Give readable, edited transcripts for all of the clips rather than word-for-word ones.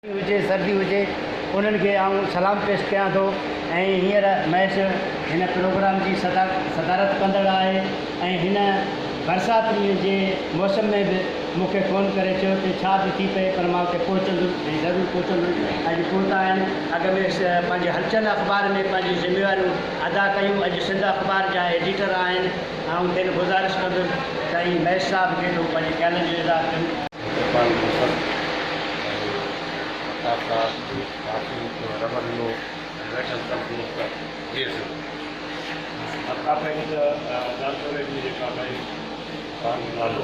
هجي سردي هجي انهن کي آئون سلام پيش ڪيان ٿو ۽ هينئر مهيش هن پروگرام جي صدارت ڪندڙ آهي ۽ هن برسات جي موسم ۾ به مون کي فون ڪري چيو ته ڇا به ٿي پئي پر مان اتي پهچندس ۽ ضرور پهچندس اڄ پهتا آهن اڳ ۾ پنهنجي هلچل اخبار ۾ پنهنجون ذميواريون ادا ڪيون اڄ سنڌ اخبار جا ايڊيٽر آهن آئون کين گذارش ڪندس ته ۽ مهيش صاحب کي ته هو پنهنجي خيالن جو اظهار ڪن. عرفان حسن ۽ الطاف صاحب باقي رب ڏنو ۽ ويٺل سڀ دوست جي سنڌ. سڀ کان پهرين ته ڄامشوري جي جيڪا ڀائي توهان جو نالو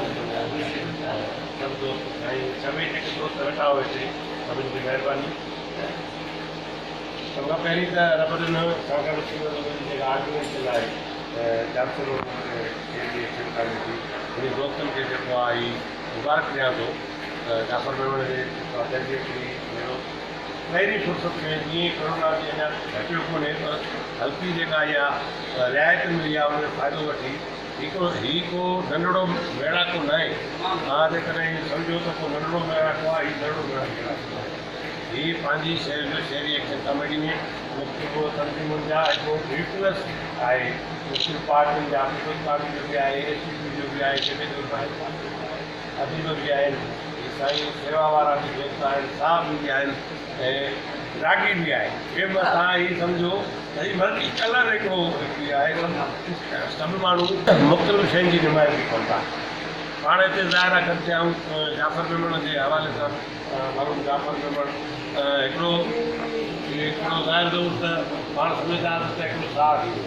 سڀ دوست سائين سڀئي جيڪي دوست ويٺا هئا هتي سڀني جي مهرباني سڀ کان پهرين ته رب ڏنو سان گڏ جيڪا آرگنائيزيشن آهي ڄامشورو جي ايڪشن ڪاميٽي انهي دوستن کي جيڪو آهي مبارڪ ڏيان ٿو ته جعفر ميمڻ جي پنهنجي هڪڙي اهڙو پهرين فرصت ۾ جيئن ئي ڪرونا جي اڃا گهٽيو ڪونهي پر هلڪي جيڪا اها رعايت ملي آهي ان جو فائدو وٺي هي ڪو هي ڪو ننڍڙو ميڙاڪو ناهي توهان جيڪڏهن سمجهو ته ڪو ننڍڙو ميڙاڪو آهي هي ننڍڙو ميڙاڪو ناهي هي پنهنجي شهر جو شهري ايڪشن ڪميٽي ۾ مختلف تنظيمن جا هڪڙو نيوڪلس آهي مختلف پارٽين جا پيپلز پارٽي جو به آهي ايس پي پي جو به آهي جنهن ۾ جو اديب به آهن هي سائين سيوا وارا به دوست آهن صاحب به آهن ۽ راڳي به آهن هي توهان هي سمجهو ته هي ملٽي ڪلر هڪڙو آهي سڀ ماڻهو مختلف شين جي نمائندگي ڪن ٿا پاڻ هتي ظاهر آهي گڏ ٿيا آهيون جعفر ميمڻ جي حوالي سان مرحوم جعفر ميمڻ هڪڙو هڪڙو ظاهر ضرور ته پاڻ سمجهندا هئاسين ته هڪڙو صحافي هو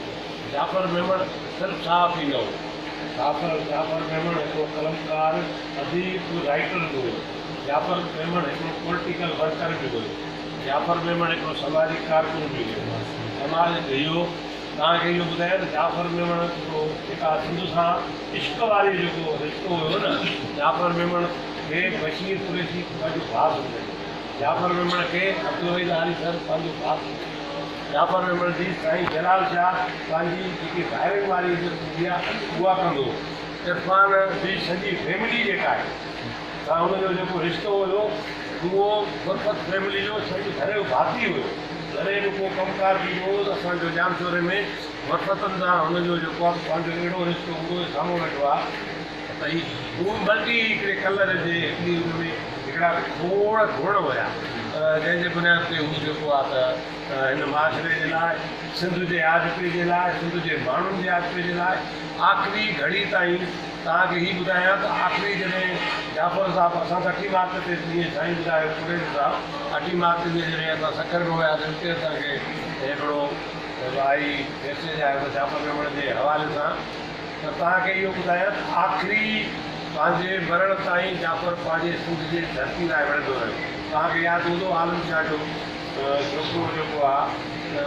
جعفر ميمڻ صرف صحافي نه هو جعفر جعفر ميمڻ هڪڙو قلمڪار اديب رائيٽر به هيو جعفر ميمڻ هڪڙو پوليٽيڪل ورڪر به هيو جعفر ميمڻ هڪڙو سماجي ڪارڪن به هيو سماج هيو توهان کي اهو ٻڌايان ته جعفر ميمڻ هڪڙو جيڪا سنڌ سان عشق واري جيڪو رشتو هيو نه جعفر ميمڻ کي بشير قريشي پنهنجو ڀاء سمجهندو هو جعفر ميمڻ کي عبدالوحيد آريسر پنهنجو ڀاء سمجهندو هو جعفر ميمڻ جي سائين جلال شاهه پنهنجي جيڪي ڀائرن واري عزت هوندي آهي اها ڪندو هو. عرفان جي سڄي فيملي جيڪا آهي سا ان جو جيڪو رشتو هيو اهو غرفت فيملي جو سڄي گهر جو ڀاتي هيو. جڏهن به ڪو ڪم ڪار ٿيندو هو ته اسان جو ڄامشوري ۾ غرفتن سان هن جو جيڪو آهي پنهنجو اهڙو رشتو هوندو هو سامهون ويٺو آهي ته هي هو بلڪه هڪڙي ڪلر جي هڪڙي ان ۾ هڪڙا کوڙ گڻ هيا جنهن جي بنياد تي هو جيڪو آهي ته هن معاشري جي لاء، سنڌ جي آجپي جي لاء، سنڌ جي ماڻهن جي آجپي جي لاء آخري گهڙي تائين توهان کي هي ٻڌايان ته آخري جڏهن جعفر صاحب اسان ته اٺين مارچ تي جيئن سائين ٻڌايو قريشي صاحب اٺين مارچ تي جڏهن اسان سکر ۾ هياسين اتي اسان کي هڪڙو آئي ميسيج آيو ته جعفر ميمڻ جي حوالي سان ته توهان کي اهو ٻڌايان ته آخري پنهنجي مرڻ تائين جعفر پنهنجي سنڌ جي ڌرتي لاء وڙهندو رهيو توهان کي ياد هوندو عالم شاهه جو ڇوڪرو جيڪو آ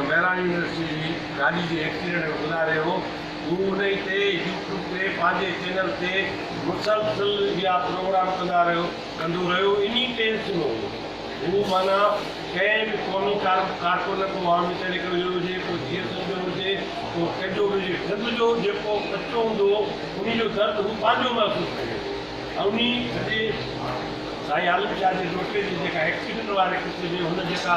مهراڻ يونيورسٽي جي گاڏي جي ايڪسيڊنٽ ۾ گذاري ويو هو انهي تي يوٽيوب تي پنهنجي چينل تي مسلسل اها پروگرام ڪندا رهيو ڪندو رهيو انهي ٽينس ۾ هو هو معنيٰ ڪنهن به قومي ڪارڪن ڪو عوامي تحريڪ جو هجي ڪو جي ايس ايم جو هجي ڪو ڪنهن جو به هجي سنڌ جو جيڪو ٻچو هوندو هو انهي جو درد هو پنهنجو محسوس ڪندو هو انهي سڄي سائين عالم شاهه جي ڏوهٽي جي جيڪا ايڪسيڊنٽ واري قصي ۾ هن جيڪا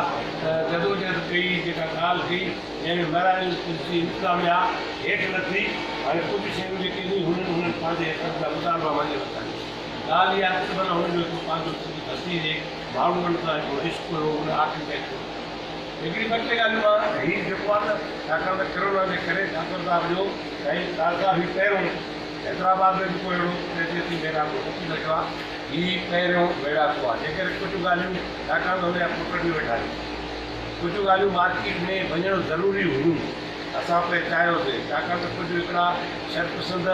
جدوجهد ڪئي، جيڪا ڳالهه ڪئي، جنهن ۾ مهراڻ يونيورسٽي انتظاميا هيٺ لٿي، هاڻي ڪجهه شيون جيڪي ني هنن هنن پنهنجي حقن جا مطالبا مڃي ورتا آهن. ڳالهه اها آهي ته معنيٰ هن جو هڪڙو پنهنجو سنڌ ڌرتي جي ماڻهن سان هڪڙو عشق هيو، هن آخري تائين ڇو نه ڇڏيو. هڪڙي ٻه ٽي ڳالهيون مان هي جيڪو آهي ته ڇاڪاڻ ته ڪرونا جي ڪري ڊاڪٽر صاحب جو سائين ڊاڪٽر صاحب هي پهريون حيدرآباد ۾ به ڪو اهڙو تربيتي ميڙاڪو نه ٿي سگهيو آهي. هي پهريون ميڙاڪو آهي. جيڪڏهن ڪجهه ڳالهيون، ڇاڪاڻ ته هن جا پٽ به ويٺا آهن، ڪجهه ڳالهيون مارڪيٽ ۾ وڃڻ ضروري هيون، اسان پئي چاهيوسين، ڇاڪاڻ ته ڪجهه هڪڙا شرپسند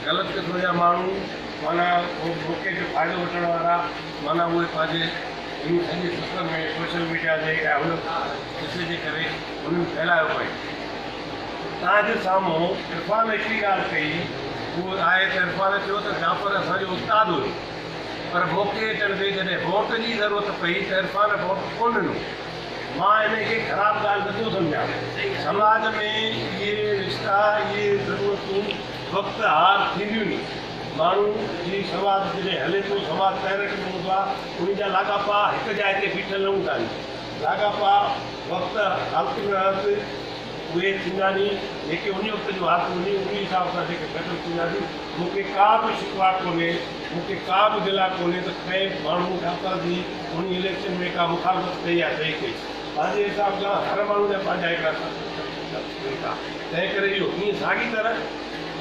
غلط قسم جا ماڻهو معنيٰ موقعي جو فائدو وٺڻ وارا معنيٰ اهي پنهنجي هن سڄي سسٽم ۾ سوشل ميڊيا جي ۽ هن قصي جي ڪري هنن ڦهلايو پئي. توهان جي سامهون عرفان هڪڙي ڳالهه ڪئي، اهو آهي ته عرفان چيو ته جعفر اسان جو استاد هيو، پر موقعي اچڻ تي جڏهن ووٽ جي ضرورت پئي ته عرفان ووٽ ڪونه ڏنو. مان انهي کي خراب ڳالهه نٿو سمجهان. سماج ۾ اهي رشتا، اهي ضرورتون وقت هار ٿينديون ني. ماڻهو جي سماج جڏهن هلي ٿو، سماج تحرڪ ۾ هوندو آهي، انهي جا لاڳاپا هڪ جاء تي بيٺل نه هوندا آهن. لاڳاپا وقت حالتن تحت اهي ٿيندا ني، جيڪي انهي وقت جون حالتون هونديون، انهي حساب سان جيڪي سيٽل ٿيندا ني. مون کي ڪا به شڪوه ڪونهي، مون کي ڪا به گلا ڪونهي ته ڪنهن ماڻهو جعفر جي انهي اليڪشن ۾ ڪا مخالفت ڪئي يا صحيح ڪئي. پنهنجي حساب سان هر ماڻهو جا پنهنجا هڪڙا طريقا، تنهن ڪري اهو ائين ساڳي طرح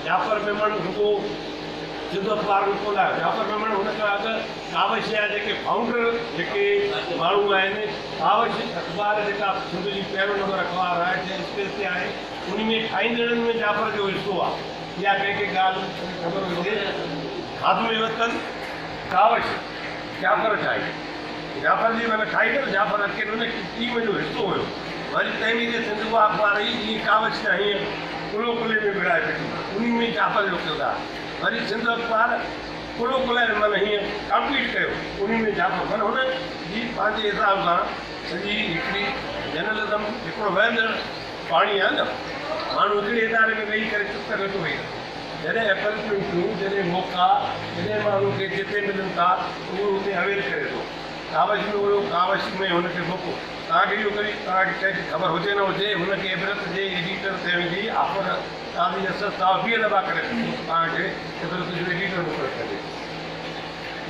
جعفر ميمڻ رڳو سنڌ اخبار ۾ ڪونه آيو، جعفر ميمڻ هن کان اڳ ڪاوش جا جيڪي فائونڊر جيڪي ماڻهو آهن، ڪاوش اخبار جيڪا سنڌ جي پهريون نمبر اخبار آهي جنهن اسپيس تي آهي انهي ۾ ٺاهيندڙن ۾ جعفر جو حصو آهي، اها ڪنهن کي ڳالهه خبر هجي خادم وطن ڪاوش جعفر ٺاهي. جعفر جي معنيٰ ٺاهي نه جعفر اڪيلو نه ٽيم جو حصو هيو. وري تهميد سنڌ اها اخبار هئي جيئن ڪاوش سان هيئن ڪلهو ڪلهي ۾ وڙهائي پئي انهي ۾ جعفر جو ڪردار. وري سنڌ اخبار ڪلهو ڪلهي ۾ معنيٰ هيئن ڪمپيٽ ڪيو انهي ۾ جعفر معنيٰ هن جي پنهنجي حساب سان سڄي هڪڙي جرنلزم هڪڙو وهندڙ پاڻي آهي نه ماڻهو هڪڙي اداري ۾ ويهي ڪري چپ ڪري نٿو ويهي رهي. جڏهن اپرچونٽيون، جڏهن موقعا، جڏهن ماڻهو کي جتي ملن ٿا اهو اتي اويل ڪري ٿو. ڪاوش ۾ هيو، ڪاوش ۾ هن کي موقعو. توهان کي اهو ڪري توهان کي ڪنهن کي خبر هجي نه هجي، هن کي عبرت جي ايڊيٽر ٿيڻ جي آفر قاضي اسد صاحب 20 دفعا ڪري ڇڏي ته توهان کي عبرت جو ايڊيٽر مقرر ڪجي.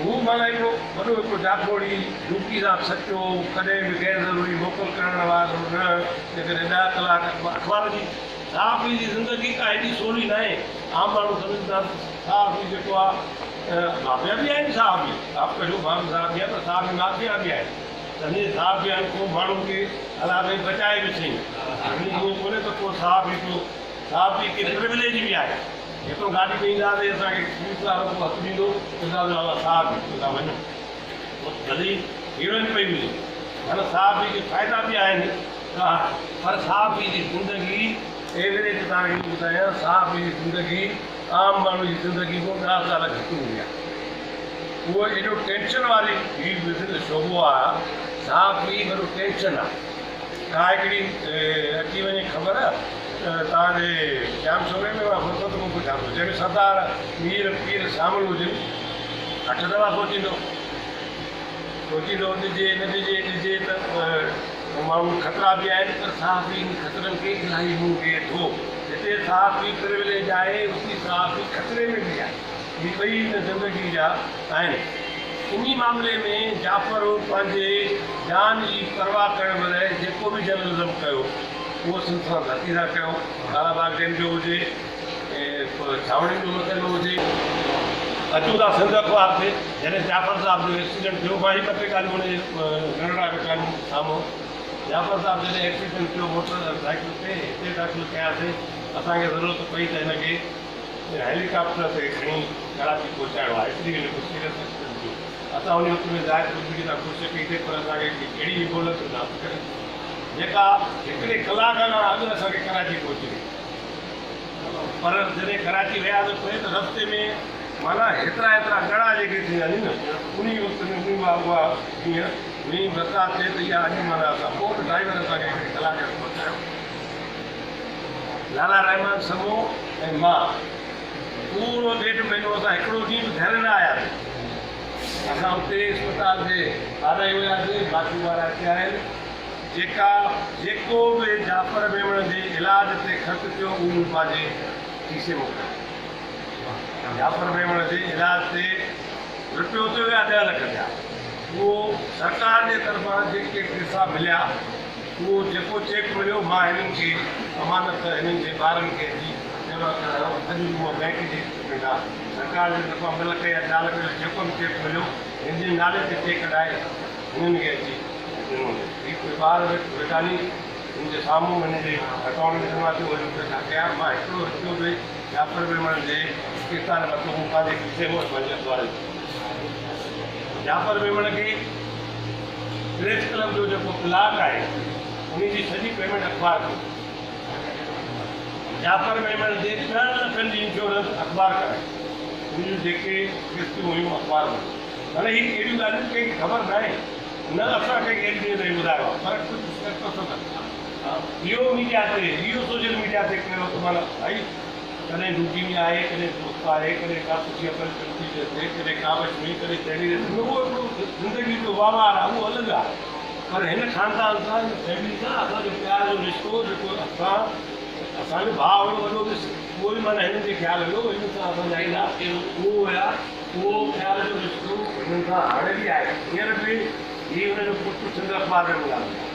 هو معنيٰ هڪڙو وڏو هڪڙو جاکوڙي، ڊيوٽي سان سچو، ڪڏهن به غير ضروري موڪل ڪرڻ وارو نه، جيڪڏهن 10 ڪلاڪ اخبار جي صحافي جي زندگي ڪا ايڏي سولي ناهي، عام ماڻهو سمجهن ٿا ته صحافي جيڪو آ مافيا به آهن صحافي، آپ ڪجو مان به صحافي آهيان پر صحافي مافيا به آهن، سمجهي صحافي آهن ڪو ماڻهن کي الله سائين بچائي به سهي، سمجهي ائين ڪونهي ته ڪو صحافي ڪو صحافي کي پروليج به آهي، هتو گاڏي ۾ اينداسين اسان کي پوليس وارو ڪو هٿ ڏيندو چونداسين بابا صحافي چوندا وڃو ڀلي هيروئن پئي هجي معنيٰ صحافي کي فائدا به آهن. پر صحافي جي زندگي ايوريج توهان کي ٻڌايان صحافي جي زندگي عام ماڻهو جي زندگي کان 10 سال گهٽ هوندي آهي اهو ايڏو ٽينشن واري هي بزنس شعبو آهي صحافي وڏو ٽينشن آهي ڪا هڪڙي اچي وڃي خبر ته توهان جي ڄام شوري ۾ مان فرصت مان پڇان ٿو جنهن ۾ سردار مير پير شامل هجن 8 دفعا سوچيندو سوچيندو ڏجي نه ڏجي ڏجي ته ماڻهو خطرا به آهن پر صحافي ان خطرن کي الاهي منهن ڏئي ٿو. جتي صحافي پروليج آهي اتي صحافي خطري ۾ به آهي. هي ٻئي هن زندگي جا آهن. انهي معاملي ۾ جعفر پنهنجي جان جي پرواهه ڪرڻ مهل جيڪو به جرنلزم ڪيو اهو سنڌ سان ڌرتي سان ڪيو. ڪالا باغ ڊيم جو هجي. ڇانوڻين جو مسئلو هجي. اچون ٿا سنڌ اخبار تي، جڏهن جعفر صاحب جو ايڪسيڊنٽ ٿيو، مان هي ٻه ٽي ڳالهيون هن جي ننڍڙا ويٺا آهن سامهون، جعفر صاحب جڏهن ايڪسيڊنٽ ٿيو موٽر سائيڪل تي هتي داخل ڪياسين، اسان کي ضرورت پئي ته هن کي هيلي ڪاپٽر تي کڻي ڪراچي پهچائڻو آهي، ايتري هن کي سيريس ايڪسيڊنٽ ٿيو، اسان ان وقت ۾ زاهد قطبي سان ڪوشش ڪئي سي پر اسان کي اهڙي ايمبولنس نه هٿ ڪري جيڪا هڪڙي ڪلاڪ کان اڳ اسان کي ڪراچي پهچي وئي. پر جڏهن ڪراچي ويا ته پوء ته رستي ۾ معنيٰ هيترا هيترا ڳڙا جيڪي ٿيندا آهن نه انهي وقت ۾ انهي مان اها جيئن مينهن برسات ٿئي ته اها اڄ معنيٰ اسان پوء به ڊرائيور اسان کي هڪڙي ڪلاڪ ۾ پهچايو. لالا رحمان سمو ۽ مان پورو ڏيڍ مهينو اسان هڪڙو ڏينهن به گهر نه آياسين. اسان اتي اسپتال جي ٻارهن ئي هياسين باقي وارا هتي آهن. جيڪا جيڪو به جعفر ميمڻ جي علاج تي خرچ ٿيو اهو مون پنهنجي کيسي مان ڪيو. جعفر ميمڻ جي علاج تي رپيو ٿيو يا 10 لک ٿيا اهو سرڪار جي طرفان جيڪي پيسا مليا اهو جيڪو چيڪ مليو مان هنن کي امانت هنن جي ٻارن کي اچي جمع ڪرايو اڄ به اها بئنڪ جي اسٽيٽمينٽ آهي سرڪار جي طرفان 2 لک يا 4 لک جو جيڪو به چيڪ مليو هن جي نالي تي چيڪ ڪڍائي هنن کي اچي ڏنو ويو. هي ڪوئي ٻار ويٺا ني هن جي سامهون هن جي اڪائونٽ ۾ جمع ٿيو وري پئسا ڪيا مان هڪڙو رپيو به جعفر ميمڻ جي ڪرتار ورتو مون پنهنجي کيسي مان پنهنجي اخبار جي جعفر ميمڻ کي پريس ڪلب جو جيڪو پلاٽ آهي انهي جي سڄي پيمينٽ اخبار ڪئي. جعفر ميمڻ جي 10 لکن جي انشورنس اخبار ڪرائي ان جون جيڪي قسطيون هيون اخبار ڀريون. معنيٰ هي اهڙيون ڳالهيون ڪنهن کي خبر ناهي، نه اسان ڪنهن کي اڄ ڏينهن تائين ٻڌايو آهي پر ڪجهه شخص اهو ميڊيا تي اهو سوشل ميڊيا تي ڪيو ته معنيٰ ڀائي ڪڏهن ڊيوٽي ۾ آهي، ڪڏهن دوست آهي، ڪڏهن ڪا سٺي اپرچونٽي ٿي اچي، ڪڏهن ڪاوش ۾، ڪڏهن تحرير ۾، اهو هڪڙو زندگي جو وهنوار آهي، اهو الڳ آهي. پر هن خاندان سان، هن فيملي سان اسان جو پيار جو رشتو جيڪو اسان اسان جو ڀاء هيو وڏو به اهو به معنيٰ هنن جي خيال هيو، هنن سان اسان جا ايڏا اهو هيا، اهو پيار جو رشتو هنن سان هاڻي به آهي. هينئر به هي هن جو پٽ سنڌ اخبار ۾ ملازم آهي.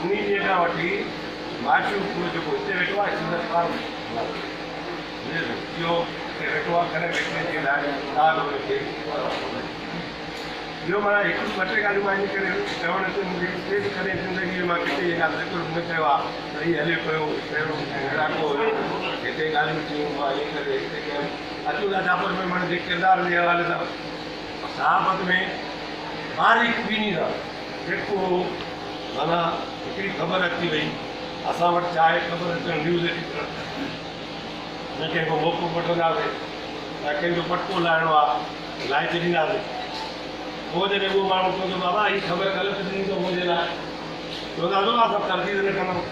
انهي ڏينهن کان وٺي معشوق اهو جيڪو هتي ويٺو آهي سنڌ اخبار ۾ ملازم آهي. اهو هتي ويٺو آهي ڪڏهن به هڪ جي لاء ڪا به هن کي پرواهه ڪونهي. ٻيو معنيٰ هڪ ٻه ٽي ڳالهيون مان ان ڪري چوڻ تي مون کي ڪٿي به ڪڏهن زندگيء ۾ مان ڪٿي اها ڳالهه ذڪر به نه ڪيو آهي ته هي هلي پيو پهريون ميڙاڪو هيو هتي ڳالهيون ٿيون مان ائين ڪري هتي ڪيم اچون ٿا جعفر ميمڻ جي ڪردار جي حوالي سان صحافت ۾ باريڪ بيني سان جيڪو معنيٰ هڪڙي خبر اچي وئي اسان وٽ ڇا آهي خبر اچڻ نيوز ايڊيٽر نه ڪنهن کان موقعو وٺنداسين يا ڪنهن جو پٽڪو لاهڻو آهي لاهي ڇڏينداسين پوء جڏهن اهو ماڻهو چوندو بابا هي خبر غلط ڏني اٿو منهنجي لاء چونداسين بابا اسان ترديد نه ڪندائون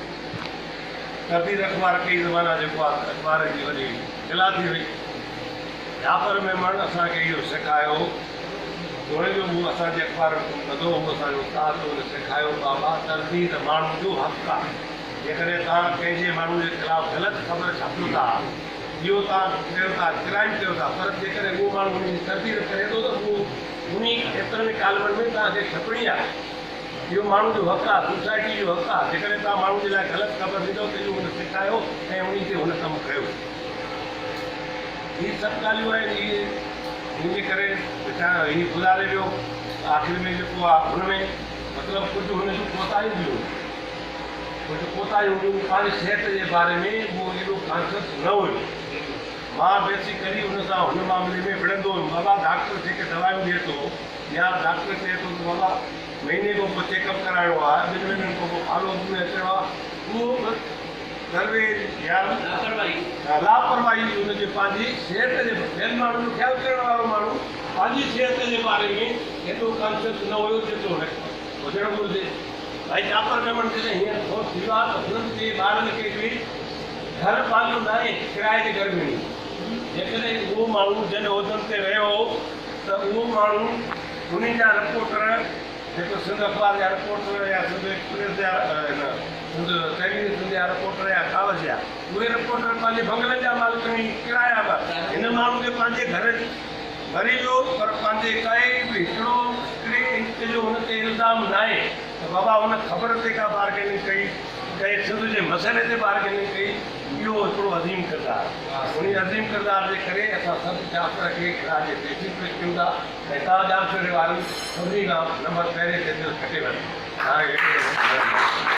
ترديد اخبار ڪئي ته معنيٰ جيڪو آهي اخبار جي وڏي خلا ٿي وئي جعفر ميمڻ اسان کي اهو سيکايو توڙي جو هو اسان جي اخبار ۾ ڪم ڪندو هو اسان جو استاد هو هن سيکايو بابا ترديد ماڻهو جو حق آهي جيڪڏهن توهان ڪنهن جي ماڻهو جي خلاف غلط خبر ڇاپيو ٿا اهو توهان ڪيو ٿا ڪرائيم ڪيو ٿا پر جيڪڏهن اهو ماڻهو ان جي ترديد ڪري ٿو ته اهو انهي ايترن ڪالمن ۾ توهان کي ڇپڻي آهي اهو ماڻهو جو حق آهي سوسائٽي جو حق آهي جيڪڏهن توهان ماڻهو جي لاء غلط خبر ڏيندو ته اهو هن سيکايو ۽ انهي تي هن ڪم ڪيو. هي سڀ ڳالهيون آهن اهي ان جي ڪري ويچارو هي گذاري ويو آخر ۾ جيڪو آ هن ۾ مطلب ڪجهه هن جون ڪوتاهيون به هيون ڪجهه ڪوتاهيون هيون پنهنجي صحت جي باري ۾ اهو ايڏو ڪانشس نه هيو مان بيسيڪلي ان سان هن معاملي ۾ وڙهندو هيم بابا ڊاڪٽر جيڪي دوائون ڏئي ٿو يا ڊاڪٽر چئي ٿو ته بابا مهيني کان پوء چيڪ اپ ڪرائڻو آهي ٻن مهينن کان پوء فالو اپ ۾ اچڻو آهي اهو به درويش يا لاپرواهي هن جي پنهنجي صحت جي ٻين ماڻهن جو خيال ڪرڻ وارو ماڻهو پنهنجي صحت جي باري ۾ ايترو ڪانشس نه هيو جيترو هن کي هجڻ گهرجي. ڀائي جعفر ميمڻ جڏهن هينئر فوت ٿي ويو آهي ته هنن جي ٻارن کي به گهر پنهنجو ناهي ڪرائي جي گهر ۾ جيڪڏهن اهو ماڻهو جن عهدن تي رهيو هو ته اهو ماڻهو انهن جا رپورٽر جيڪو سنڌ اخبار جا رپورٽر يا سنڌ ايڪسپريس جا هن سنڌ تحرير سنڌ جا رپورٽر يا ڪاوش جا اهي رپورٽر پنهنجي بنگلن جا مالڪ ۽ ڪرايا به هن ماڻهو کي پنهنجي گهر مري ويو پر پنهنجي ڪائي به هڪڙو هڪڙي انچ جو هن تي الزام ناهي ته بابا هن خبر تي ڪا بارگيننگ ڪئي ڪنهن سنڌ جي مسئلي تي بارگيننگ ڪئي اهو هڪڙو عظيم ڪردار آهي انهي عظيم ڪردار جي ڪري اسان سڀ جعفر کي خراج تحسين پيش ڪيون ٿا ۽ تان ڄامشوري وارن سڀني کان نمبر پهرين تي دل کٽي ورتي.